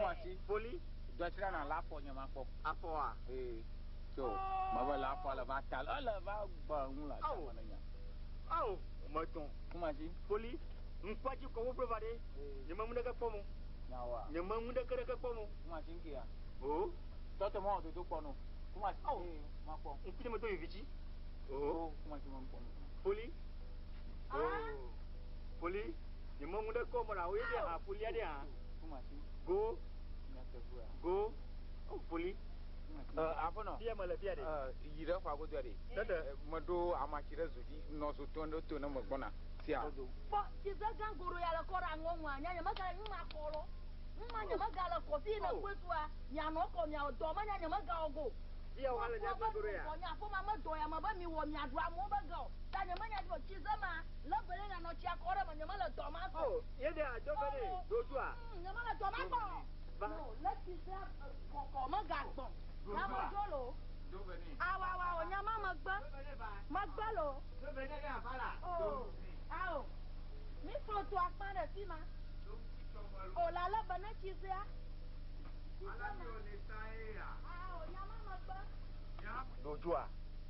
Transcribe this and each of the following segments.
Kumasi. Poli. Dɔtsira na la afɔ nye ma kpɔ. Afɔa. Ee. Tso. Mebe le afɔ le va ta ele va gbe ŋu le Awo. atama ne nya. Awo. Metɔn. Kumasi. Poli. Ŋkua dzi kɔ woƒe va ɖe. Ee. Nye me ŋu ɖeke kpɔ mo. Nyawoa. Nye me ŋu ɖeke ɖeke kpɔ mo. Kumasi ŋkeya. O. Tɔtɔ mɔ dodo kpɔ no. Kumasi. Awo. Ee ma kpɔ. Ŋku nye me do vivitsi. O. O kumasi ma kpɔ no. Poli. Ah. O. Poli. Nye me ŋu ɖe kpɔ mo la wo ye ɖe hã polia ɖe hã. Kumasi. Go. Nyateƒea. Go. O poli. Kumasi. Aƒenɔ. Fia me le fia ɖe. Yi ɖe xɔa godoa ɖe. Tete. Meɖo amatsi ɖe zo dzi nɔ zo tom ɖe to ne megbɔna. Sia. Kpɔ tsize gã goɖo ya le kɔ ɖe aŋɔŋua nya nye megale nu ma kɔ lɔ. Nu ma nye megale kɔ fi yi ne kpɔe sua mianɔ kɔ miawɔ dɔ me nya nye megawɔ go. Fia wo hã le nya gã goɖo ya. Kpɔ nye aƒe ma me dɔ ya me be miwɔ miaɖu amewo be ga o. Ta nye menya dzi o tsize ma le be ne mianɔ tsia kɔ ɖe me nye mele dɔ ma gbɔ. O ye ɖe adzɔ be ne dodzoa. Nye mele dɔ ma gbɔ. Va. No le tsizea kɔkɔ megagbɔ. Nya me dzo lo. Do be ne. Awawa o nya ma megbe. Megbe lo. Do be ne ɖe afa la. O awo. Mi ƒo to akpa ɖe fi ma. O la le be ne tsizea. Tsize ma. Awo nya ma megbe. Dodzoa.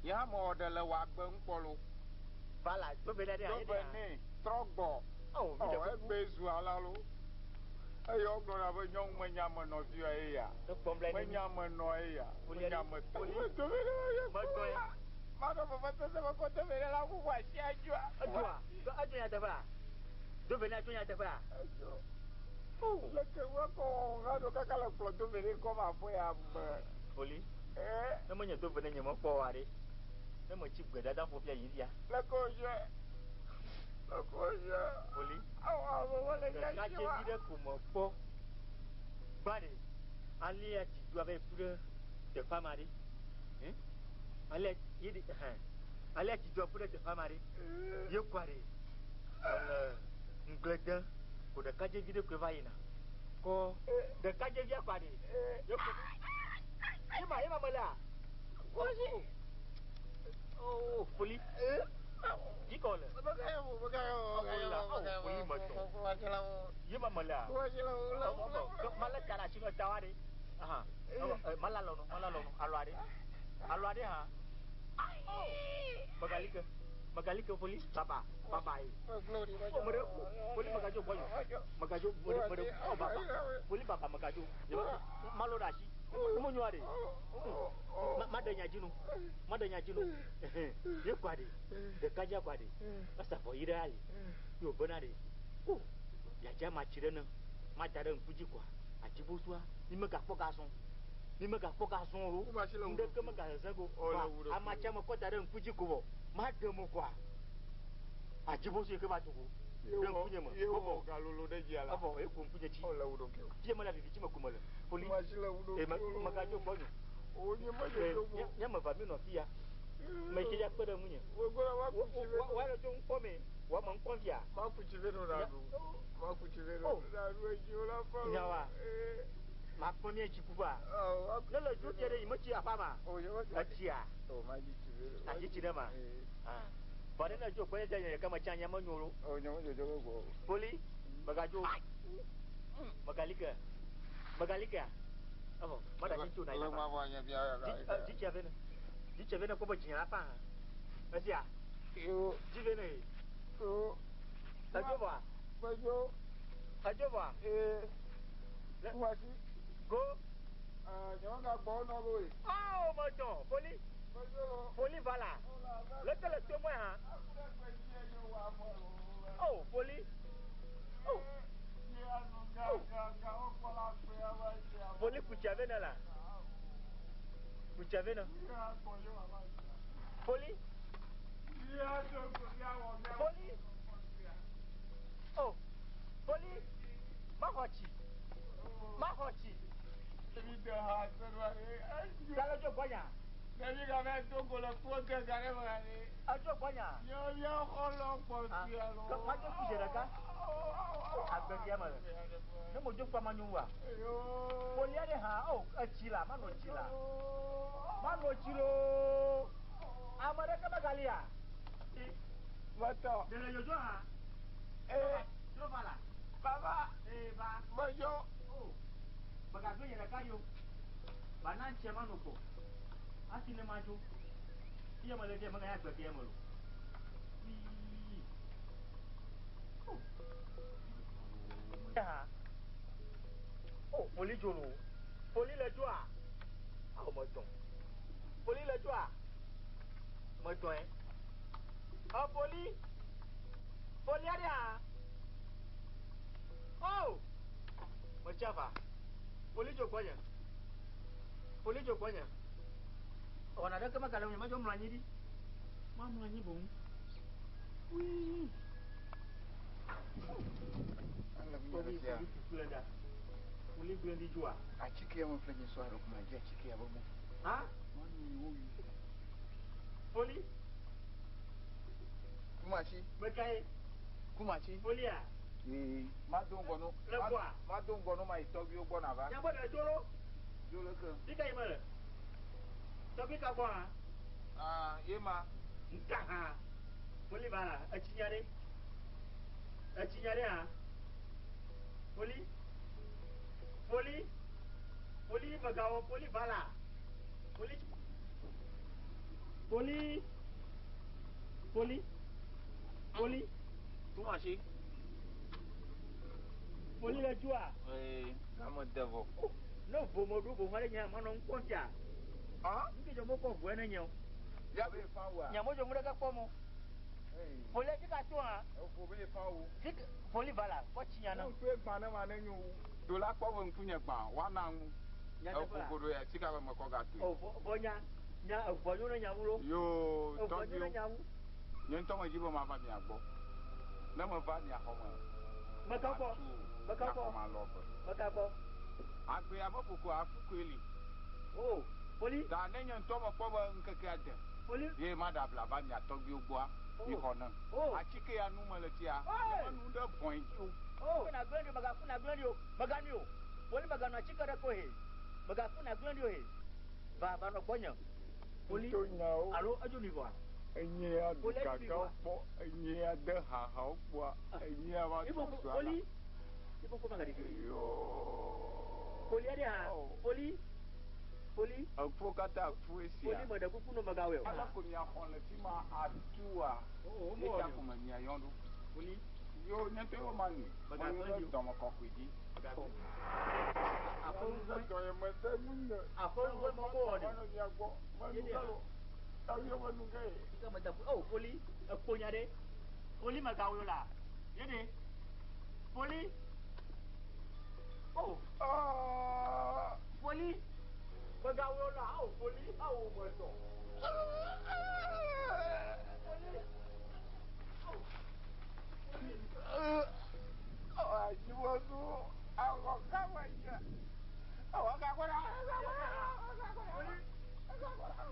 Ye hã mewɔ ɖe le wò agbe ŋu kpɔ lo. Va la do be ne ɖe Do ye be ɖe. ne trɔ gbɔ. O mi Ɔ ɖe kuku. egbe zu ala lo. Eye wogblɔna be nyɔnu menya me nɔviwoa eya. Ne kpɔm la ne mi. Menya me nɔ eya. Polia Menya ɖe. me tɔ. Poli. Do be ne ye Metɔ ye. Maɖo vevesese be kɔ do be ne la ʋuʋu asi adzoa. Edzoa. Edzo nyateƒea. Do be ne edzo nyateƒea. Edzo. O. Leke wekɔ wɔwɔ hã ɖo kaka le kplɔ do be ne kɔ va aƒe ya me. Poli. Ee. Ne menye do be ne nye mekpɔ oa ɖe. Ne metsi gbedada ƒo fia yi fia. Leke wòdzɔe. Leke wòdzɔe. Poli. Awɔ amewo le nya Ɖekadzevi dzi wa. ɖe ko mekpɔ. Gbã ɖe. Alea tsi doa va yi ku ɖe teƒea ma ɖe. Hɛn? Alea ye ɖe hɛn. Alea tsi doa ku ɖe teƒea ma ɖe. Ye kɔa ɖe. Ele ŋgble dem ko ɖekadzevi ɖe koe va yina. Kɔ ɖekadzevia kɔa ɖe. Ye ko. Ye ma ye ma melea. Kumasi. Oh, poli. Dzi kɔ le. Poli metɔ. Ye ma melea. Male ta ɖe asi nɔ ta wa ɖe. Aha. Mala lɔnu, mala lɔnu, alɔ aɖe. Alɔ aɖe hã. Megali ke. Megali ke poli. Baba, baba ye. O me ɖe ku. Poli megadzo gbɔnyo. Megadzo, me ɖe, me ɖe. O baba. Poli baba megadzo. Malo ɖe asi. Mo nyo aɖe. Ma ma ɖe nya dzi nu. Ma ɖe nya dzi nu. Ye kɔ aɖe. Ɖekadze kɔ aɖe. Esa avɔ yi ɖe ali. Ye wòbena ɖe. O yadza ma tsi ɖe ne. Ma da ɖe ŋku dzi kɔa. Adzibosua. Mi megakpɔ gazɔ. Mi megakpɔ gazɔ o. Ŋɖeke megazeze go. Kɔa amatsia me kɔ da ɖe ŋku dzi ko vɔ. Ma ɖe mo kɔa. Adzibosu yi ke va do go. Ɖe ŋkunye me. Ye wɔ galolo ɖe dzi ala. Evɔ ye ku ŋkunye tsi. O le wo ɖokui. Fie me le vivitsi me ko me le. Poli. Kumasi le wo E me ɖokui. megadzo gbɔnyo. O nye me dzodzo mo. Nye me va mi nɔ fia. Me tse ya kpe ɖe ŋunye. Wo gbɔna ma ku tsi ve. Wa le tso ŋkpɔ me. Wa me ŋkpɔ fia. Ma ku tsi ve no ɖa ɖu. Ma ku tsi ve no ɖa ɖu edzi wo la fa. Nyawa. Ma kpɔ mía tsi kuƒea. Ne le dzo fia ɖe yi me tsi aƒea ma. O nye me Etsia. O ma dzi tsi ve. Adzi tsi ɖe ma. Ee. Ah. Vɔ ɖe ne dzo kpɔ nye fia nye ɖeka me tsi anya me nyo lo. O nye me dzodzo be gbɔ. Poli. Megadzo. Megali ke. Megali kea. Evɔ. Ma ɖe asi tso na yi Le na ma vɔ nye bia. Dzi tsia ve ne. Dzi tsia ve ne kpɔ be dzi la fa hã. Esia. Yo. Dzi ve ne ye. Yo. Edzo vɔa. Medzo. Edzo vɔa. Ee. Kumasi. Go. Nye me gagbɔ nɔ go ye. Oh metɔ. Poli. Medzo lo. Poli va la. Leke le to mɔe hã. Oh poli. Oh. Poli kutsia ve ne la. Kutsia ve ne. Poli. Poli. Oh. Poli. Maxɔ tsi. Maxɔ tsi. Gale dzo gbɔnya. Edzo gbɔnya. Madzo ku zi ɖeka. Agbevia me le. Ne mo dzo kpɔ manyo wua. Poli aɖe hã. Oh etsi la. Manɔ tsi la. Manɔ tsi loo. Ame ɖeke megalia. Metɔ. Ɖe le dzodzo hã. Ee. Trɔ va la. Baba. Ee va. Medzo. Oh. Megagblẽ nye ɖeka ɖi o. Ba na ŋtsia ma no gbɔ. Hafi ne madzo. Fiya mele ɖe meganya gbe ke me lo. Wii. Oh. Ha. Oh, poli dzo lo. Poli le dzoa. Awo me dɔn. Poli le dzoa. Me dɔn ɛ. Ɔ poli. Poli aɖe hã. Oh. Me tsi ava. Poli dzo gbɔnye. Poli dzo gbɔnye. Wɔna ɖeke megale ŋunye medzo mlɔ anyi ɖi. Mamlɔ anyi boŋ. Wii. Poli poli kple ɖa. Poli gblẽ ɖi dzoa. Atike ya me ƒle nye sɔ aɖe kuma dzi atike ya be mo. Ha? Manu yi wo yi. Poli. Kumashi. Mekae. Kumashi. Polia. Ee, ma do ŋgɔ no. Le gbɔa? Ma do ŋgɔ no ma yi tɔgbiwo gbɔ na va. Nyagbe ɖe dzo lo. Dzo le ke. Fika yi mele? Tɔgbi ka gbɔ hã? Aa, ye ma. Nka hã. Poli va la, etsi nya ɖe. Etsi nya ɖe hã. Poli. Poli. Poli megawɔ poli va la. Poli. Poli. Poli. Poli. Kumashi. Poli le dzoa. Ee, ame de vɔ. Ne vo me ɖo bo ɖe nye manɔ ŋkpɔ fia. Ah? Nke dzɔ mekɔ ʋue ne nye o. Ya be fa wa. Nye medzo ŋu ɖeke kpɔm o. Ee. Poli fi ka tso hã? Efo be fa wo. Fi poli va la, kɔ tsi nya na. Ŋutsu gbã ne ma ne nyo wu. Do la kpɔ be ŋkunye gbã, woana ŋu. Nyateƒe la. Efo godo ya sika be mekɔ gatoe. O vɔ vɔ nya nya eʋua nyo ne nya ŋu lo. Yoo, Eʋua nyo ne tɔgbiwo. nya ŋu. Nye ŋutɔ medzi be mava mia gbɔ. Ne meva mia xɔ me. Meka gbɔ. Matu Meka mia gbɔ. xɔ me alɔ eve. Meka gbɔ. Agbea me koko afukoe li. O poli. Ta ne nye ŋutɔ mekpɔ be ŋkekea de. Poli. Ye ma ɖe abla va mia tɔgbiwo gbɔa. Oh. Mi xɔ nam. Oh. Atike ya nu me le fia. Hey. Nye menu ɖe vɔ̃e dzi o. O. Na gblẽ ɖi o, megaku na gblẽ ɖi o. Meganui o. Poli meganɔ atike ɖe ko he. Megaku na gblẽ ɖi o he. Va va nɔ gbɔnye. Poli. Ŋutɔ nyawo. Alo edzo nui vɔa? Enye ya Poli edzo nui gagawo vɔa? kpɔ, enye ya de hahawo kpɔa, enye ya va Ibo tu sua la. poli. Ibo ko magaɖi ɖi. Yoo. Poli aɖe hã. Oh. Poli. Poli. Eƒuwo katã ƒu esia. Poli meɖe kuku no megawɔe o. Ala ko mia xɔ le fi ma atua. Oh, Ye ta ko me mia yɔ ɖo. Poli. Yo, nye ŋutɔ ye ma nui. Megagblẽ Menyo ɖi ɖe o. dɔme kɔkɔe dzi. Aƒeŋue mɔ ko wɔ ɖi. Ike meda ƒu. Oh, poli. Ekpo nya ɖe. Poli megawɔe o la. Ye ɖe. Poli. Oh. Poli. Megawɔe o la. Oh, poli. Oh, metɔ. Poli. Oh. Poli.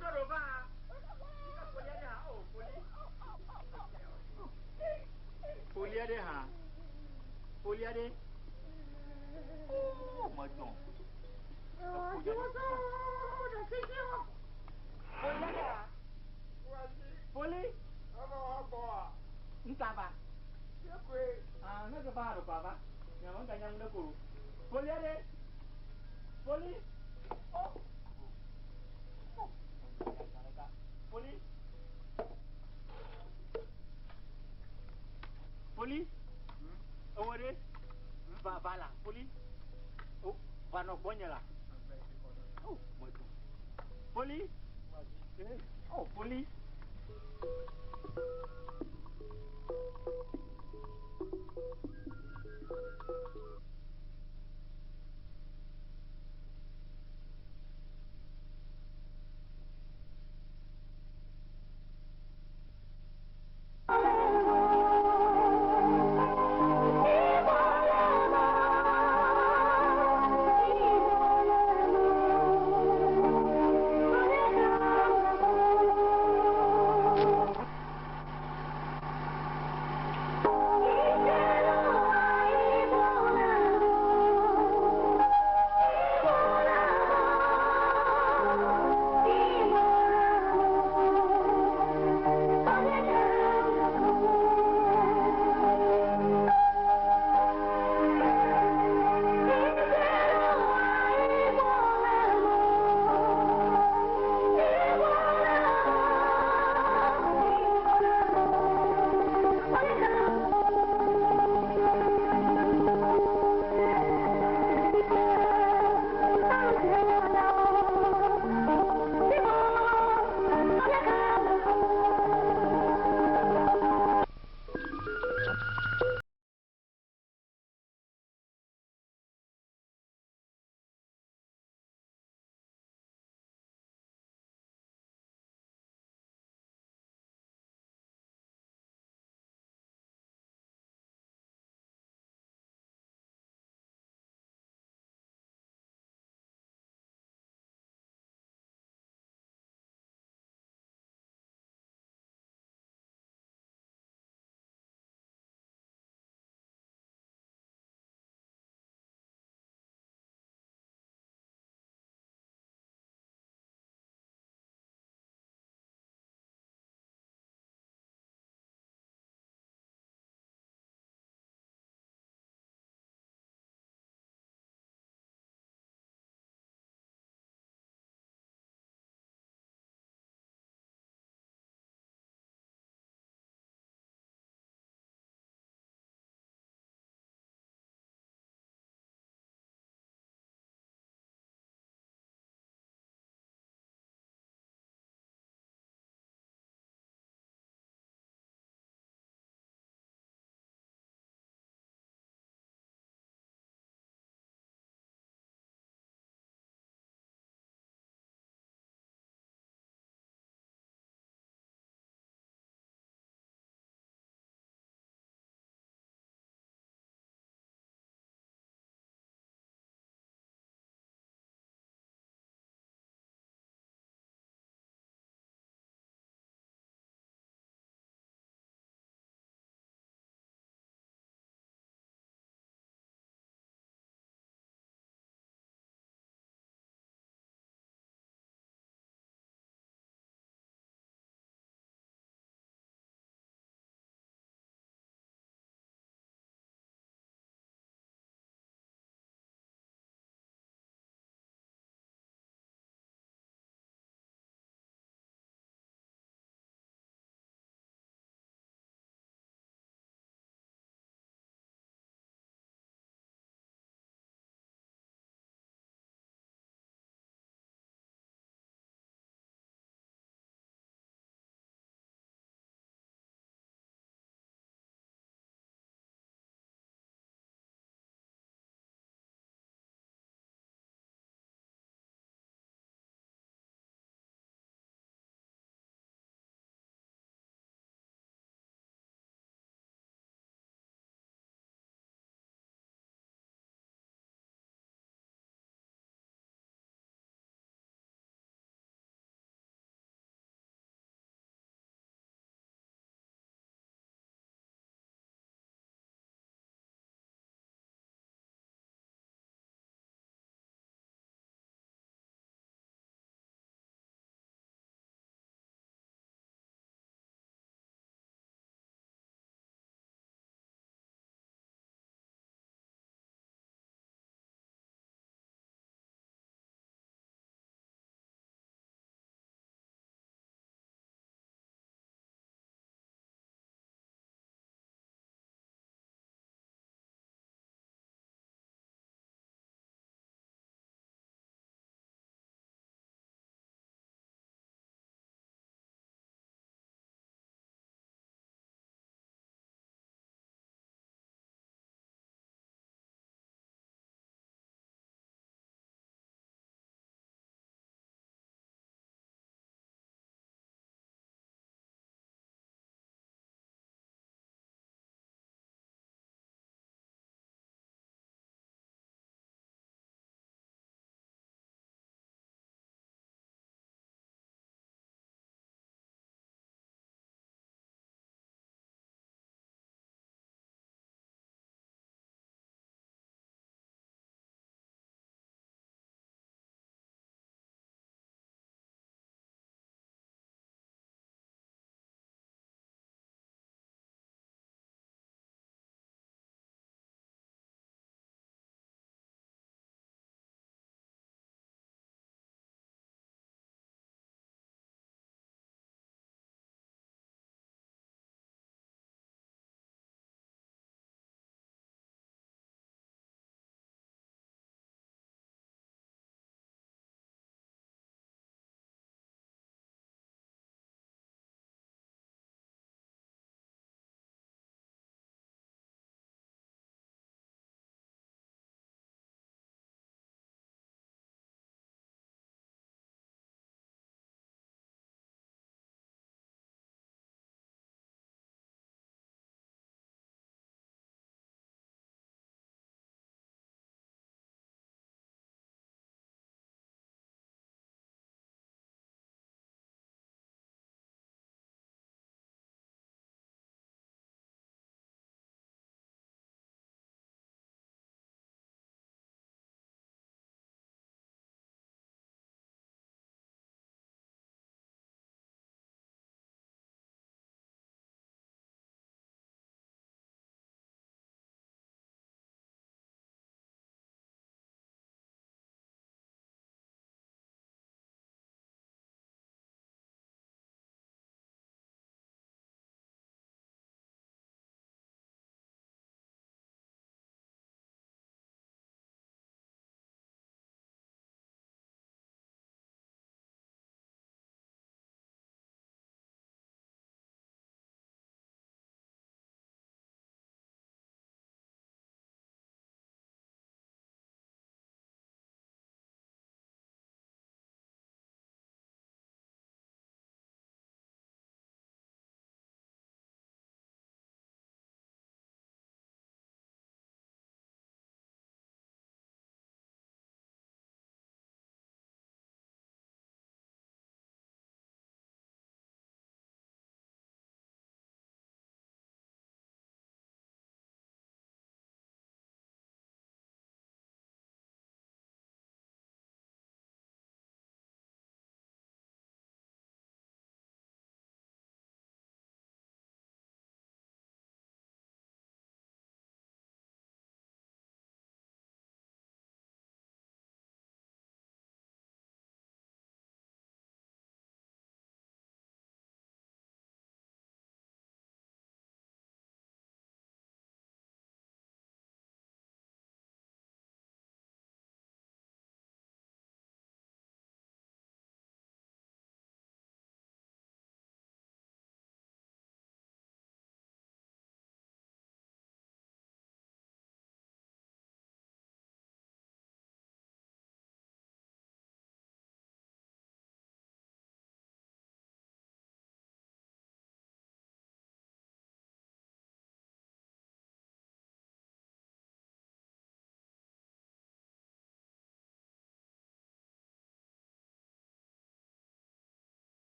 Ŋɖo va. Ike poli aɖe hã. Oh, poli. Poli aɖe hã. Poli aɖe. Oh, metɔ. Ekpo nya ɖe. Poli aɖe hã. Poli. Nka va. Ah, ne ke va ɖo pa va. Nye me ŋganya ŋu ɖe ko o. Poli aɖe. Poli. Oh. Oh. Poli. Poli. Ewɔ ɖe. Va va la. Poli. Oh, va nɔ gbɔnye la. Oh, metɔ. Poli. Eh, Oh, poli.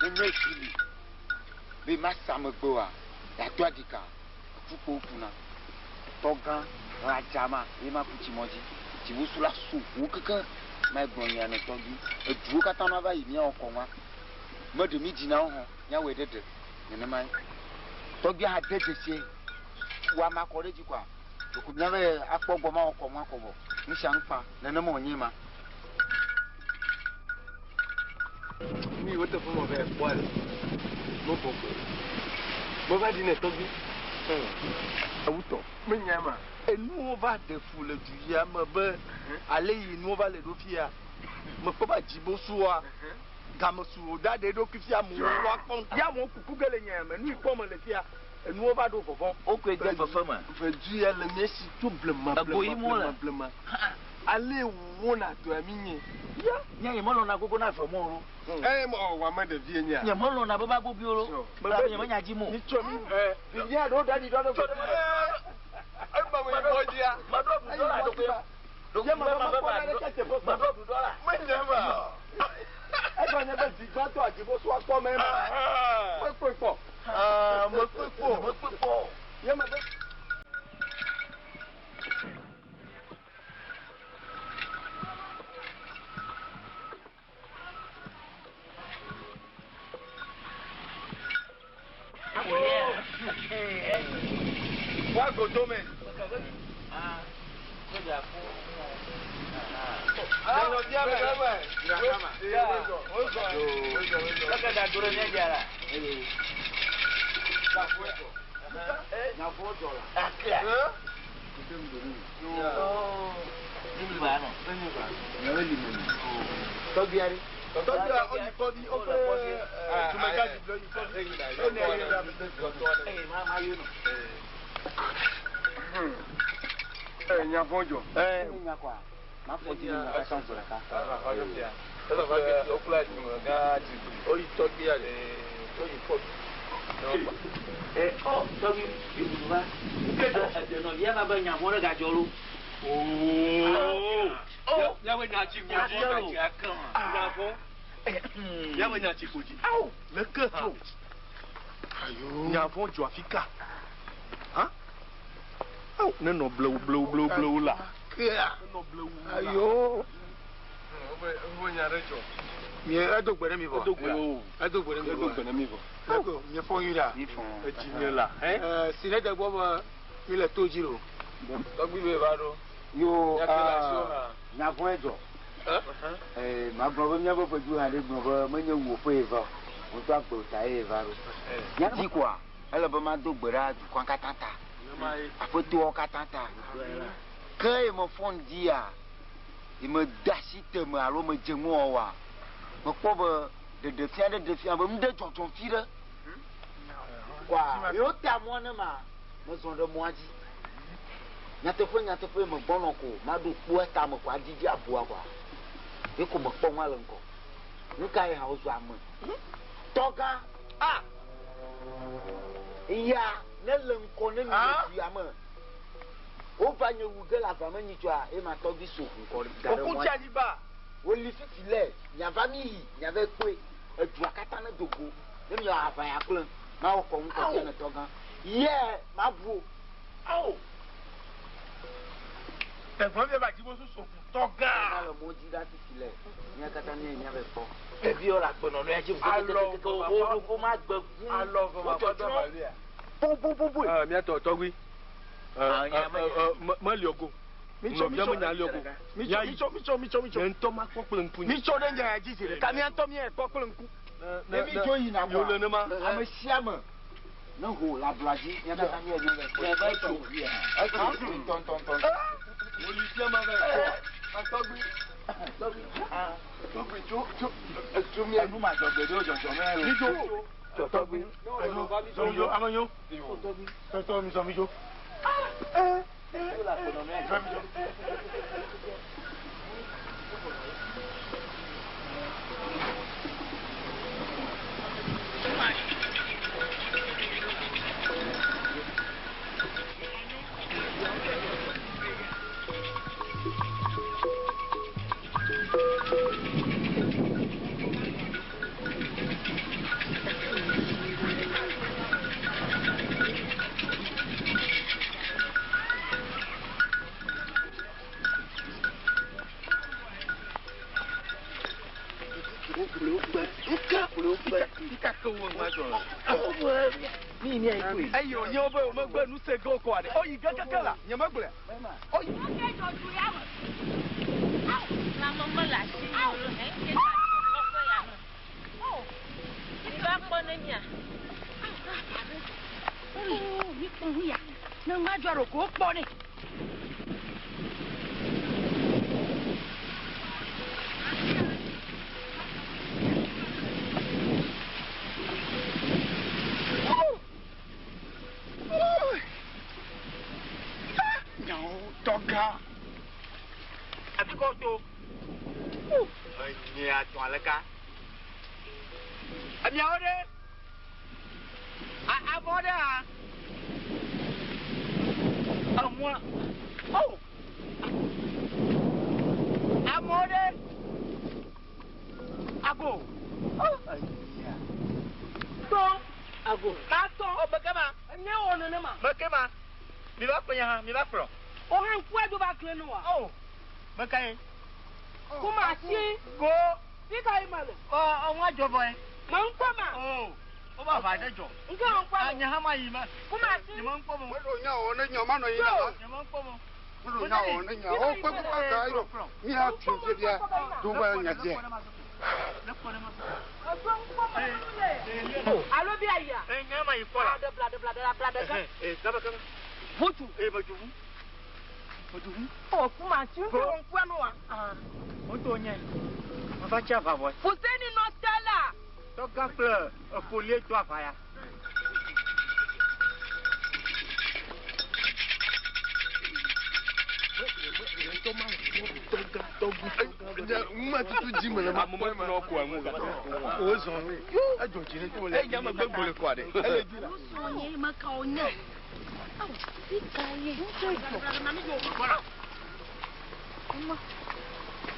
Nenye tsi li be masa megbe oa, yeato aɖika ƒukpowo ƒuna. Tɔgã ɣadzama ye ma ku tsi mɔ dzi. Tsivusu la so ʋuwo kekeŋ. Ma gblɔ nya ne tɔgbi. Eduwo katã ma va yi míawɔ kɔnua. Meɖe mí dzi na wo hã, míawɔe ɖe ɖe. Nenemae. Tɔgbia hã de dzesie. Wɔ ama kɔ ɖe edzi kɔa, ɖeko míava yi akpɔ egbɔ mawɔ kɔnua kɔ vɔ. Nusia nu kpã. Nenema wònye ma. Mi wo teƒe me va yi kpɔa le me bɔbɔe. Meva ɖi ne tɔgbi. Awutɔ. Menya ma. Enuwo va ɖe fu le du ya me be ale yi nuwo va le ɖo fia. Mekpɔ be adzibosoa game su wòda ɖe eɖokui fia amewo woakpɔ. Ya amewo kuku ge le nya me. Nu yi kpɔ mele fia enuwo va ɖo vɔvɔ̃. Wokɔe de fefe me. Vedu ya le mía si tso blema Ego blema yim blema wole. blema. Ale wowɔna dɔa mi nye. Ya, nye nyemelɔ̃na gogo na eve mɔ o. Eye mɔ wɔ ame ɖevi enye. Nyemelɔ̃na be magogoe o. Elabe nyemenya dzi mɔ o. Mitsɔ mi via ɖewo da ɖi ɖɔ ɖe go. Ema me yi mɔ dzia. Meɖɔ ɖuɖɔ la ɖokuiwo. Ye me be mekpɔ naneke teƒe kpɔ. Meɖɔ ɖuɖɔ la. Menya ma. Egblɔ nye be zi gbãtɔ adziboso akpɔ me ma. Mekpɔe kpɔ. Mekpɔe kpɔ. Mekpɔe kpɔ. Ye me be. Wa godome. Tɔgbia oyi kɔbi ofe tumeka di oyi kɔbi. Nyavɔdzɔ. Nya kɔa, mafɔ dzi ne katã gbe ɖeka. Oyi tɔgbia le. Oyi kɔbi. Ɔ tɔgbi yoruba edenɔvia va be nyavɔ ɖe gadzɔ lo. Ooo. Miaƒe nya tsi ko dzi. Nyavɔ. Miaƒe nya tsi ko dzi. Leke hã. Nyavɔ dzɔ afi ka? Hã? Awo nenɔ blewu blewu blewu blewu la. Kea. Nenɔ blewu la. Ayo. Woƒe nya ɖe dzɔ. Mie edo gbe ɖe mi vɔ. Edo gbe o. Edo gbe ɖe mi Edo vɔ. gbe na mi vɔ. Ego miefɔ nyui ɖa. Edzi nye la. Hɛ? Si ɖe de gbɔ be mi le to dzi lo. Tɔgbi be va ɖo. Yo Miate le asiwò hã. nyavɔe dzɔ. Magblɔ be míaƒe ƒedu hã ɖe gblɔ be menye wò ƒe eva o. Wò ŋutɔ agbe ta ye va ɖo. Nyati koa, ele be mado gbe ɖa dukɔa katã ta. Aƒetoawo katã ta. Ke ye mefɔ ŋdia, ye mede asi teme alo medze ŋuwɔwɔa, mekpɔ be ɖeɖefia ɖe ɖefia be nu ɖe dzɔdzɔm fi ɖe. Kɔa, yewo ta mɔ ne ma, mezɔ ɖe mɔa dzi. Nyateƒe nyateƒe megbɔnɔ ko maɖo kpoa tame ko adzidzi aboa kɔa. Ye ko mekpɔ ŋua le ŋgɔ. Nu ka ye hã wozu ame. Tɔgã. A! Ya ne le ŋkɔ ne mi le du ya me. Wova nye wu ge le ava me nyitsɔa ye ma tɔgbi so ʋu kɔ da ɖe Oku mɔa tsi dzi. anyigba. Woli fifi lɛ, miava mi yi, miava kpɔe. Edua katã ne do go. Ne miawɔ aʋa ya kple, mawɔ kɔnu kɔkɔe ne tɔgã. Ye mabu o. Awo. Egblɔ mi be adzibosu so ʋu tɔgã. Tɔgã le mɔ dzi ɖa fifi lɛ. Mía katã míayi míava kpɔ. Ɖeviwo le agbenɔnɔ ya dzi Alɔ kekekeke wo ɖo ma gbe gu. Alɔ vɔ ma kɔ dɔ valia. Boboboboe. Miatɔ tɔgbi. Meliɔ go. Mitsɔ Nɔvia mitsɔ menya liɔ go. Mitsɔ Mitsɔ mitsɔ mitsɔ mitsɔ. Nye ŋutɔ makpɔ kple ŋkunye. Mitsɔ ɖe nya ya dzi zi ɖeka. Mía ŋutɔ míayi kpɔ kple ŋku. Ne mi dzo yina Yewo le nema. Ame sia ame ne ho le ablɔa dzi, mía katã míayi míava kpɔ. Etso ŋutɔŋutɔŋutɔ. Wòli fia ma va kpɔ. Tɔgbi. Tɔgbi tso tso tso mía. Enu madzɔgbe ɖewo dzɔdzɔ me lo. Midzo. Tɔgbi. Zɔ ame nyo. Tɔtɔ mi zɔ mi dzo. Zɔ mi dzo. Eye wònye wo be womegbe nu se ge wokɔ aɖe. Oyi ge keke la, nye megblɔe. Oyi. Ne ŋua dzɔ ɖo ko wokpɔ nɛ. Nyawo tɔgã. Afi kɔ to. Enye atɔ aleka. Emiawo ɖe. Avɔ ɖe ha. Emua. O. Amewo ɖe. Ago. Enyea. Tɔ. Ago. Matɔ. O meke ma. Enye wɔ nenema. Meke ma. Mi va kplɔ nye hã, mi va kplɔ. O hã ŋkua do va kle ne wa. O. Meka ye. Kuma si. Go. Fi ka yi ma le. Ɔ ɔ ŋua dzɔ vɔ ye. Ma ŋkɔ ma. O. O ba va ɖe dzɔ. Ŋkɔ ŋkɔ. A nye hã ma yi ma. Kuma si. Nye me ŋkpɔ mo. Meɖo nya o ne nya ma nɔ yi na la. Nye me ŋkpɔ mo. Meɖo nya o ne nya o kpe kpe ka yi mi ha tu fi bia do ba nya dze. Alo bi ayi ya. Ee nye ma yi kɔ la. Bla bla bla bla bla bla. Ee kaba kaba. Vutu. Ee me dzuvu. Me dzuvu. O kuma si ŋkɔ ŋkɔ no wa. O to nye. Me va tsi ava vɔ. Fuseni nɔ te la. Tɔgã kple efolie do ava ya. Ŋuma tutu dzi me le ma kpɔ ema. O zɔn edzɔ dzi ne to le. Eyi ame gbegbo le kɔa ɖe. Ele dzi la. Nye meka wo nye. Awo, fi ka ye?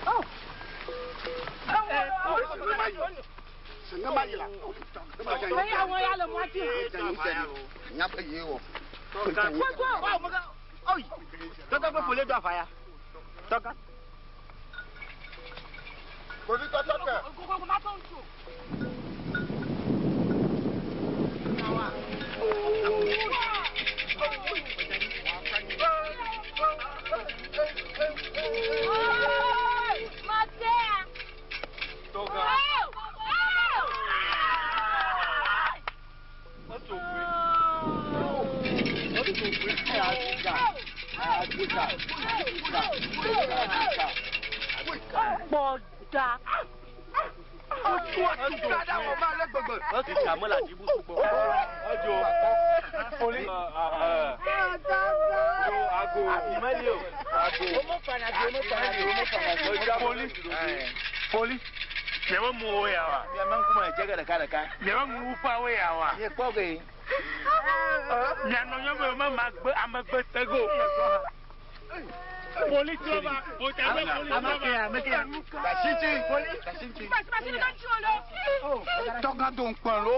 Oh. Ne ma yi la. Eya wɔ ya le mɔa dzi. Nya be ye wɔ. Wa meka. Oyi. Tɔgã kple folie do ava ya. Tɔgã. Kpovitɔ tɔtɛ. Kpɔda. Poli. Miabe muwo ya wa. Miame ŋkume dze ge ɖeka ɖeka. Miabe muwuƒeawoe ya wa. Miekpɔ ge. Mianɔ nyɔ be me ma gbe amegbe tego. Poli trɔ va. Poli trɔ va. Kasintsi. Kasintsi. Tɔgã do ŋkpɔn lo.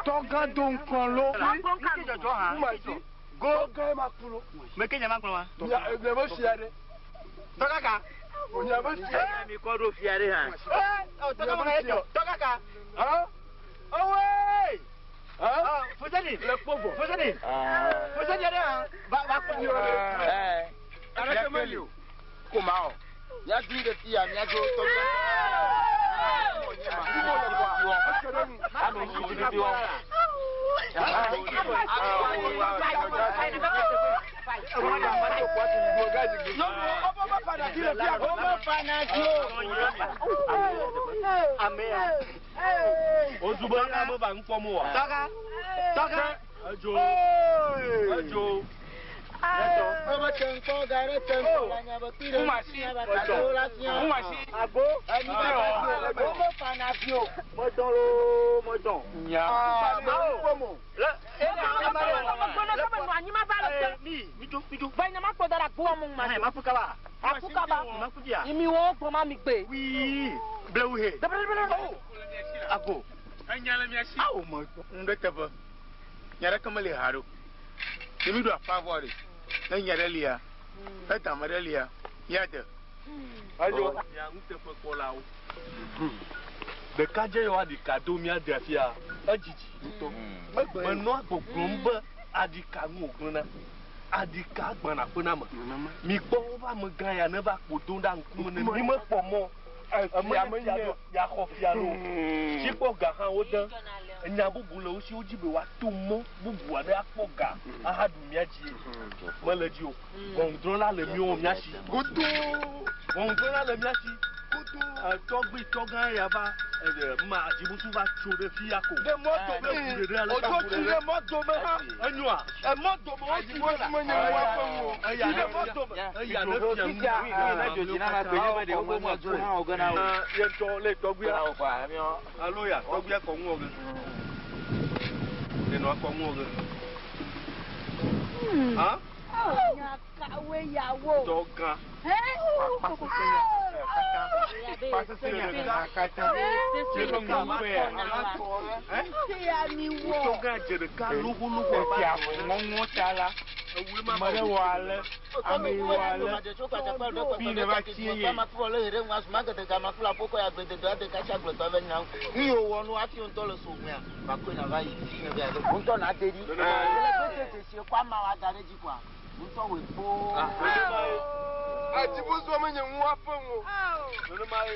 Tɔgã do ŋkpɔn lo. Go. Tɔgã ye ma ku lo. Meke nye ma kplɔ wa. Mia mia be fia ɖe. Tɔgã ka. Mia be fia. Mi kɔ ɖo fia ɖe hã. Ee tɔgã ma ye dzɔ. Tɔgã ka. Owe. Fuseni. Le kpɔ vɔ. Fuseni. Fuseni yɛrɛ hã. Va va kpɔ. Ɛɛ. Aleke meli o. Koma o. Miadui ɖe fia miadzo tɔgã. Ozugbo ame va ŋkpɔ mo wa. Tɔgã. Tɔgã. Edzo. Edzo. Ebe te ŋkpɔ ga ɖe te ŋkpɔ la nya be kpi ɖe Kumasi. alo la fia. Kumasi. Agbo. Eni be wo me fana fi o. Mɔdɔn loo mɔdɔn. Nya. Le. Mi Wii. Blewu he. Ago. Enya le mia si. Awo me ŋu ɖe teƒe. Nya ɖeke meli ha ɖo. Ne mi ɖo afa vɔ ɖe. Ne nya ɖe lia, edame ɖe lia, míade. Edzo. Mia nuteƒekpɔlawo. Ɖekadze yɔ aɖika do mía de afia edzidzi ŋutɔ. Menɔa gbɔgblɔm be aɖika ŋu wògblẽna. Aɖika gbãna aƒe na ame. Mikpɔ woƒe amegã ya neva kpo dom ɖa ŋkume ne mi mekpɔ mɔ eme ne fia ɖo yeaxɔ fia ɖo. Tsikpɔ ga hã wode. Enya bubu le wo si wodzi be woato mɔ bubu aɖe akpɔ ga ahaɖu mía dzie. Mele edzi o. Ʋɔnudrɔ̃la le míwo mía si. Ʋɔnudrɔ̃la le mía si. Tɔgbui tɔgã ya va ma dzibusu va tso ɖe fia ko. Ɖe mɔ dome. Odzo tsi ɖe mɔ dome hã. Enyoa. Emɔ dome wotsi ɖe la. Menye nu aƒe ŋu o. Eya Tsi ɖe mɔ dome. Eya ne fia nu. Ye ŋutɔ le tɔgbuia. Alo ya tɔgbuia kɔ ŋu wɔ ge. Enɔa kɔ ŋu wɔ ge. Hã? Nya kawoe yawo? Tɔgã. Ya mi wɔ. Tɔgã dze ɖeka logologo abe ŋɔŋɔ ta la, ame ɖe wɔ ale, ame yi wɔ ale, fi ne va tsi ye. Ŋutɔ na de ɖi. Ele gbese dzesi kɔ ama wa da ɖe dzi koa. Ŋutɔ wòe kpoo. Adzibozoa menye nu aƒe ŋu o. Nenema ye.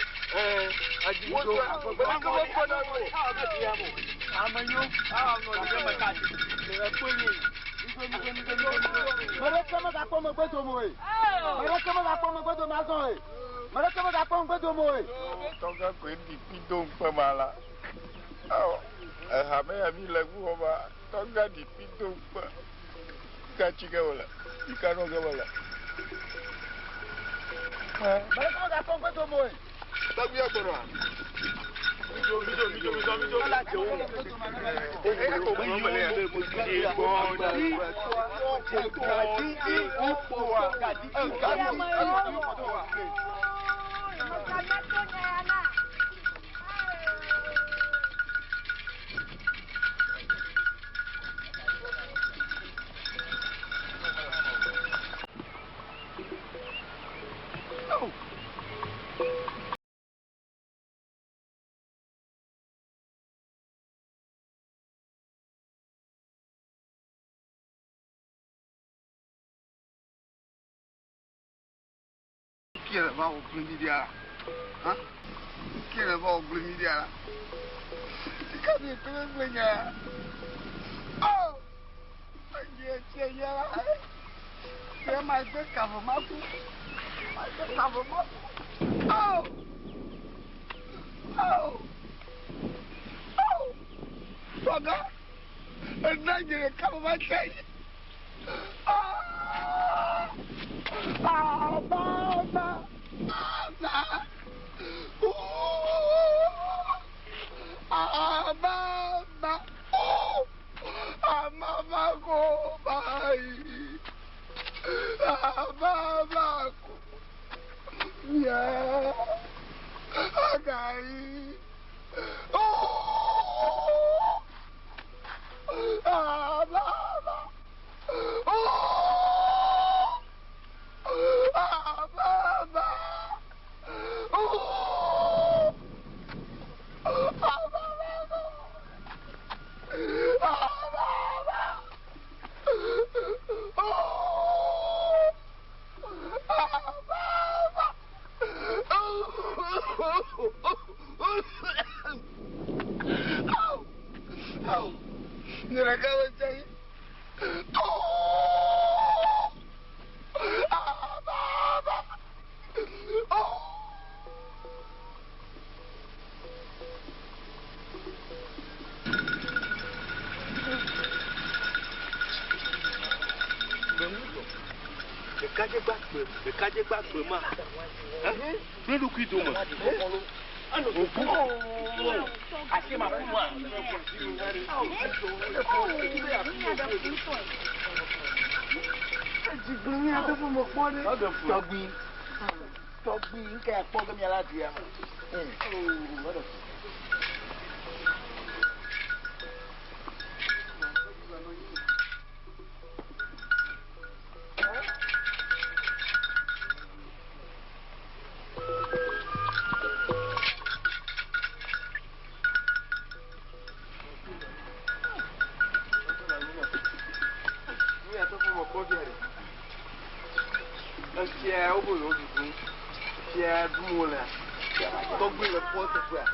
Wotsɔ aƒe mekpɔ na nu o. Ame nyo. Mɛɖeke megakpɔ megbe dome o ye. Mɛɖeke megakpɔ megbe dome azɔ o ye. Mɛɖeke megakpɔ megbe dome o ye. Tɔgã koe ɖi kpi do ŋkpe ma la. Awɔ, ehame ya mi le ŋu ma, tɔgã ɖi kpi do ŋkpe. Ka tsi ge wòle? Ka nɔ ge wòle? Mɛɖeke megakpɔ megbe dome o ye. Tɔgbuia gbɔna. Mekana to nya ya na. Qui va au gblẽ Hã? Qui va au gblẽ mi ɖia la? Sika mi kple gblẽ nya ya. Oh! Enye tse nya la. Ke ma gbe kave ma ku. Ma gbe kave ma ku. Oh! Oh! Oh! Tɔgã! Ena nye ɖeka me va tse yi. Ah! Ah, baba! Baba! Ooh! Ah, baba! Oh! Ah, mama ko bai! Ah, baba ko! Yeah! Agai! Oh! Ah, baba! Oh! Ah, baba! Oh! Ah, baba! Ah, baba! Oh! Ah, baba! Oh! Oh! Nyereka Oh! Ah, baba! Oh! Ɖekadze gba gbe, ɖekadze gba gbe ma. Gblẽ ɖokui dome. Òbu. Asi ma ƒu ma. Tɔgbui. Tɔgbui nke akpɔ ge mia la du ya me. Kpɔ fia ɖe. Efia wobe yewo ɖuɖum. Fia ɖum wolea. Tɔgbi le kpɔ teƒea.